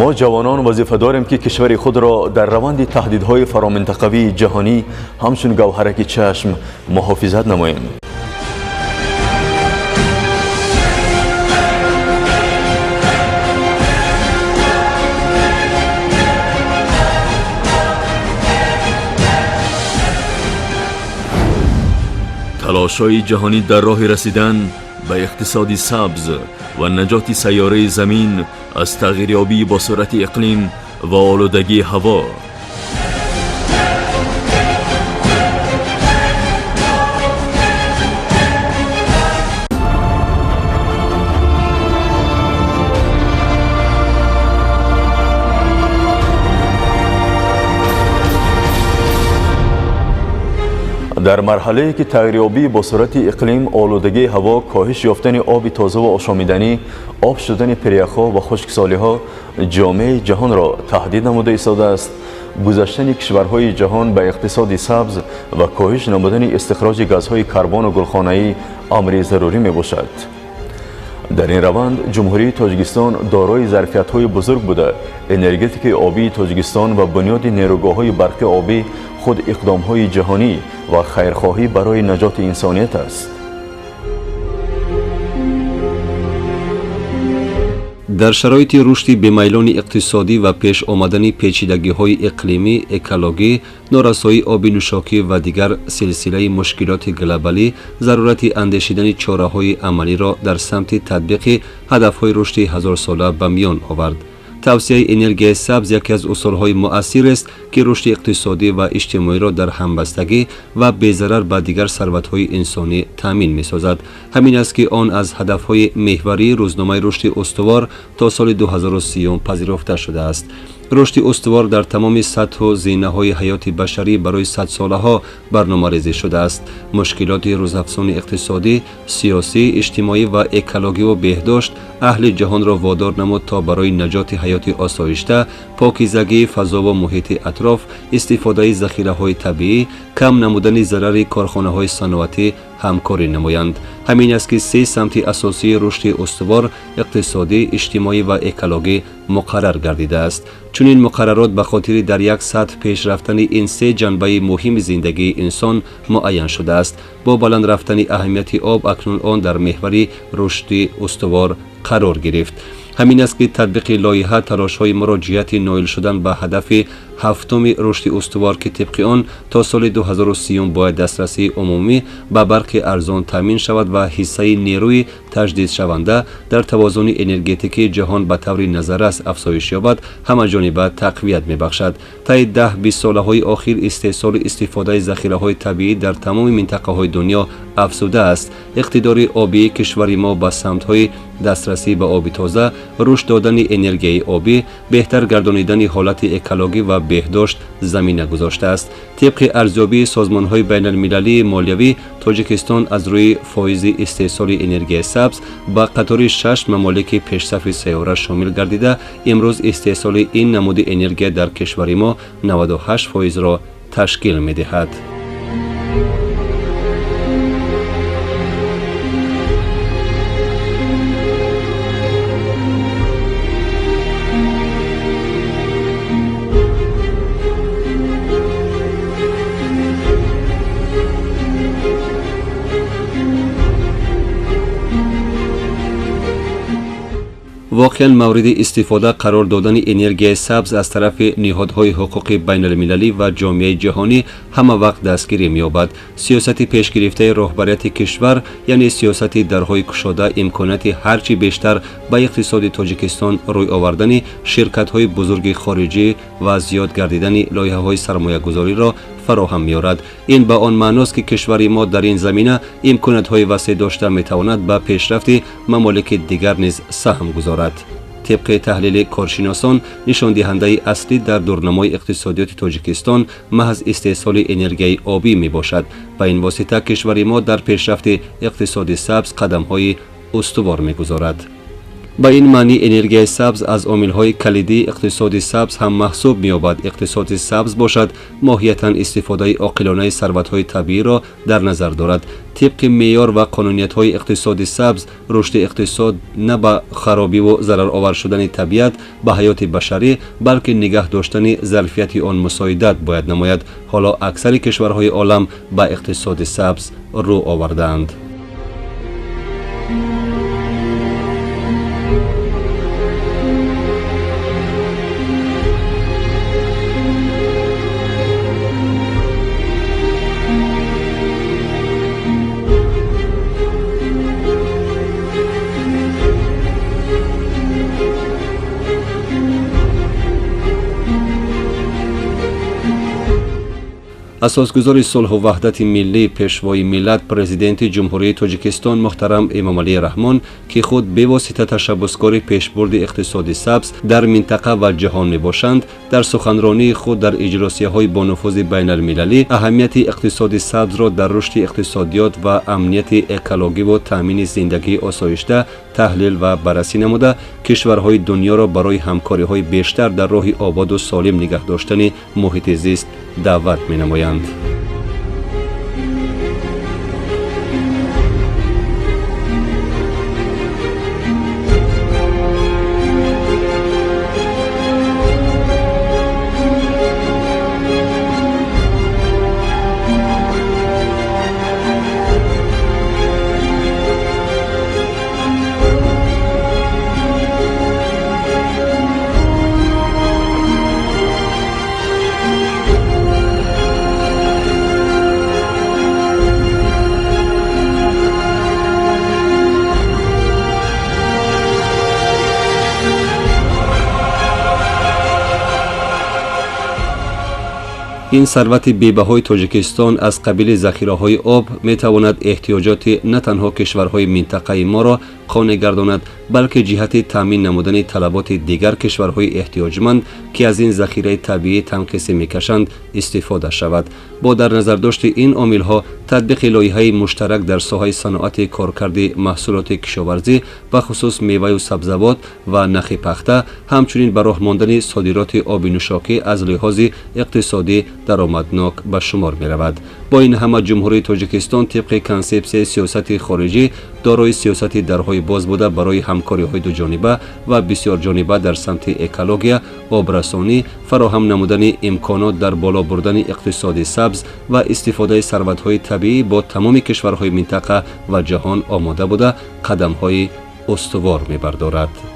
Мо ҷавонон вазифа дорем, ки кишвари худро дар раванди таҳдидҳои фароминтақавии ҷаҳонӣ ҳамчун гавҳараки чашм муҳофизат намоем. Талошҳои ҷаҳонӣ дар роҳи расидан ба иқтисоди сабз ва наҷоти сайёраи замин аз тағйирёбии бо суръати иқлим ва олудагии ҳаво. Дар марҳалае ки тағйирёбии бо суръати иқлим, олудагии ҳаво, коҳиш ёфтани оби тоза ва ошомиданӣ, об шудани пиряхҳо ва хушксолиҳо ҷомеаи ҷаҳонро таҳдид намуда истодааст, гузаштани кишварҳои ҷаҳон ба иқтисоди сабз ва коҳиш намудани истихроҷи газҳои карбону гулхонаӣ амри зарурӣ мебошад. Дар ин раванд Ҷумҳурии Тоҷикистон дорои зарфиятҳои бузург буда, энергетикаи обии Тоҷикистон ва бунёди нерӯгоҳҳои барқи обӣ худ иқдомҳои ҷаҳонӣ ва хайрхоҳӣ барои наҷоти инсоният аст. Дар шароити рушди бемайлони иқтисодӣ ва пеш омадани печидагиҳои иқлимӣ, экологӣ, норасоии оби нӯшокӣ ва дигар силсилаи мушкилоти глобалӣ зарурати андешидани чораҳои амалиро дар самти татбиқи ҳадафҳои рушди ҳазорсола ба миён овард. Тавсияи энергияи сабз яке аз усулҳои муассирест, ки рушди иқтисодӣ ва иҷтимоиро дар ҳамбастагӣ ва безарар ба дигар сарватҳои инсонӣ таъмин месозад. Ҳамин аст, ки он аз ҳадафҳои меҳварии рӯзномаи рушди устувор то соли 2030 пазирофта шудааст. Рушди устувор дар тамоми сатҳу зинаҳои ҳаёти башарӣ барои садсолаҳо барномарезӣ шудааст. Мушкилоти рӯзафзуни иқтисодӣ, сиёсӣ, иҷтимоӣ ва экологиву беҳдошт аҳли ҷаҳонро водор намуд, то барои наҷоти ҳаёти осоишта, покизагии фазову муҳити атроф, истифодаи захираҳои табиӣ, кам намудани зарари корхонаҳои саноатӣ ҳамкорӣ намоянд. Ҳамин аст, ки се самти асосии рушди устувор иқтисодӣ, иҷтимоӣ ва экологӣ муқаррар гардидааст. Чунин муқаррарот ба хотири дар як сатҳ пеш рафтани ин се ҷанбаи муҳими зиндагии инсон муайян шудааст. Бо баланд рафтани аҳамияти об акнун он дар меҳвари рушди устувор қарор гирифт. Ҳамин аст, ки татбиқи лоиҳа талошҳои моро ҷиҳати ноил шудан ба ҳадафи ҳафтуми рушди устувор, ки тибқи он то соли 2030 бояд дастрасии умумӣ ба барқи арзон таъмин шавад ва ҳиссаи нерӯи таҷдидшаванда дар тавозуни энергетикии ҷаҳон ба таври назаррас афзоиш ёбад, ҳамаҷониба тақвият мебахшад. Таи 10-20 солаҳои охир истеҳсолу истифодаи захираҳои табиӣ дар тамоми минтақаҳои дунё афзудааст. Иқтидори обии кишвари мо ба самтҳои дастрасӣ ба оби тоза, рушд додани энергияи обӣ, беҳтар гардонидани ҳолати экологӣ ва беҳдошт замина гузоштааст. Тибқи арзёбии созмонҳои байналмилалии молиявӣ, Тоҷикистон аз рӯи фоизи истеҳсоли энергияи сабз ба қатори шаш мамолики пешсафи сайёра шомил гардида, имрӯз истеҳсоли ин намуди энергия дар кишвари мо 98 фоизро ташкил медиҳад. Воқеан, мавриди истифода қарор додани энергияи сабз аз тарафи ниҳодҳои ҳуқуқи байналмилалӣ ва ҷомеаи ҷаҳонӣ ҳама вақт дастгирӣ меёбад. Сиёсати пешгирифтаи роҳбарияти кишвар, яъне сиёсати дарҳои кушода, имконияти ҳарчи бештар ба иқтисоди Тоҷикистон рӯй овардани ширкатҳои бузурги хориҷӣ ва зиёд гардидани лоиҳаҳои сармоягузориро фароҳам меорад. Ин ба он маъност, ки кишвари мо дар ин замина имкониятҳои васеъ дошта метавонад ба пешрафти мамолики дигар низ саҳм гузорад. Тибқи таҳлили коршиносон, нишондиҳандаи аслӣ дар дурнамои иқтисодиёти Тоҷикистон маҳз истеҳсоли энергияи обӣ мебошад. Ба ин восита кишвари мо дар пешрафти иқтисоди сабз қадамҳои устувор мегузорад. Ба ин маънӣ энергияи сабз аз омилҳои калидии иқтисоди сабз ҳам маҳсуб меёбад. Иқтисоди сабз бошад моҳиятан истифодаи оқилонаи сарватҳои табииро дар назар дорад. Тибқи меъёр ва қонуниятҳои иқтисоди сабз, рушди иқтисод на ба харобиву зараровар шудани табиат ба ҳаёти башарӣ, балки нигаҳ доштани зарфияти он мусоидат бояд намояд. Ҳоло аксари кишварҳои олам ба иқтисоди сабз рӯ овардаанд. Асосгузори сулҳу ваҳдати миллӣ, пешвои миллат, президенти Ҷумҳурии Тоҷикистон муҳтарам Эмомалӣ Раҳмон, ки худ бевосита ташаббускори пешбурди иқтисоди сабз дар минтақа ва ҷаҳон мебошанд, дар суханронии худ дар иҷлосияҳои бонуфузи байналмилалӣ аҳамияти иқтисоди сабзро дар рушди иқтисодиёт ва амнияти экологиву таъмини зиндагии осоишта таҳлил ва баррасӣ намуда, кишварҳои дунёро барои ҳамкориҳои бештар дар роҳи ободу солим нигаҳ доштани муҳити зист даъват менамоянд. Ин сарвати бебаҳои Тоҷикистон аз қабили захираҳои об метавонад эҳтиёҷоти на танҳо кишварҳои минтақаи моро қонеъ гардонад, балки ҷиҳати таъмин намудани талаботи дигар кишварҳои эҳтиёҷманд, ки аз ин захираи табиӣ танқисӣ мекашанд, истифода шавад. Бо дар назардошти ин омилҳо татбиқи лоиҳаи муштарак дар соҳаи саноати коркарди маҳсулоти кишоварзӣ, бахусус меваю сабзавот ва нахи пахта, ҳамчунин ба роҳ мондани содироти оби нӯшокӣ аз лиҳози иқтисодӣ даромаднок ба шумор меравад. Бо ин ҳама Ҷумҳурии Тоҷикистон тибқи консепсияи сиёсати хориҷӣ дорои сиёсати дарҳои боз буда барои ҳамкориҳои дуҷониба ва бисёрҷониба дар самти экология, обрасонӣ, фароҳам намудани имконот дар боло бурдани иқтисоди сабз ва истифодаи сарватҳои табиӣ бо тамоми кишварҳои минтақа ва ҷаҳон омода буда қадамҳои устувор мебардорад.